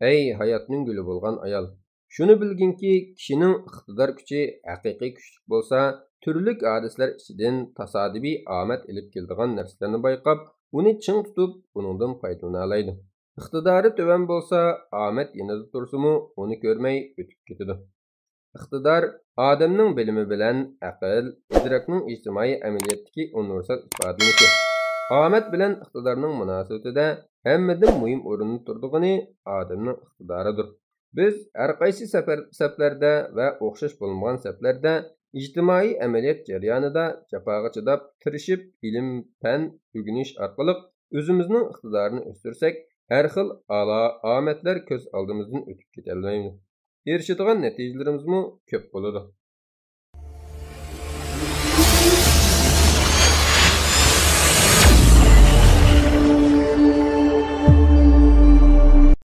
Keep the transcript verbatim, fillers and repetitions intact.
ئەي ھاياتنىڭ گۈلى بولغان ئايال! شۇنى بىلگىنكى، كىشىنىڭ ئىقتىدار كۈچى ھەقىقىي كۈچلۈك بولسا، تۈرلۈك ھادىسىلەر ئىچىدىن تاسادىپىي ئامەت ئېلىپ كېلىدىغان نەرسىلەرنى بايقاپ، ئۇنى چىڭ تۇتۇپ، ئۇنىڭدىن پايدىلىنالايدۇ. ئىقتىدارى تۆۋەن بولسا، ئامەت يېنىدا تۇرسىمۇ، ئۇنى كۆرمەي ئۆتۈپ كېتىدۇ. ئىقتىدار ئادەمنىڭ بىلىمى بىلەن ئەقىل، ئىدراكنىڭ ئىجتىمائىي ئەمەلىيەتتىكى ئۇنىۋېرسال ئىپادىلىنىشى. ئامەت بىلەن ئىقتىدارنىڭ مۇناسىۋىتىدە ھەممىدىن مۇھىم ئورۇندا تۇرىدىغىنى ئادەمنىڭ ئىقتىدارىدۇر. بىز ھەرقايسى سەپەر-، سەپلەردە ۋە ئوخشاش بولمىغان سەپلەردە ئىجتىمائىي ئەمەلىيەت جەريانىدا جاپاغا چىداپ، تىرىشىپ، ئىلىم-پەن ئۆگىنىش ئارقىلىق ئۆزىمىزنىڭ ئىقتىدارىنى ئۆستۈرسەك، ھەر خىل ئالا-، ئامەتلەر كۆز ئالدىمىزدىن ئۆتۈپ كېتەلمەيدۇ. ئېرىشىدىغان نەتىجىلىرىمىزمۇ كۆپ بولىدۇ.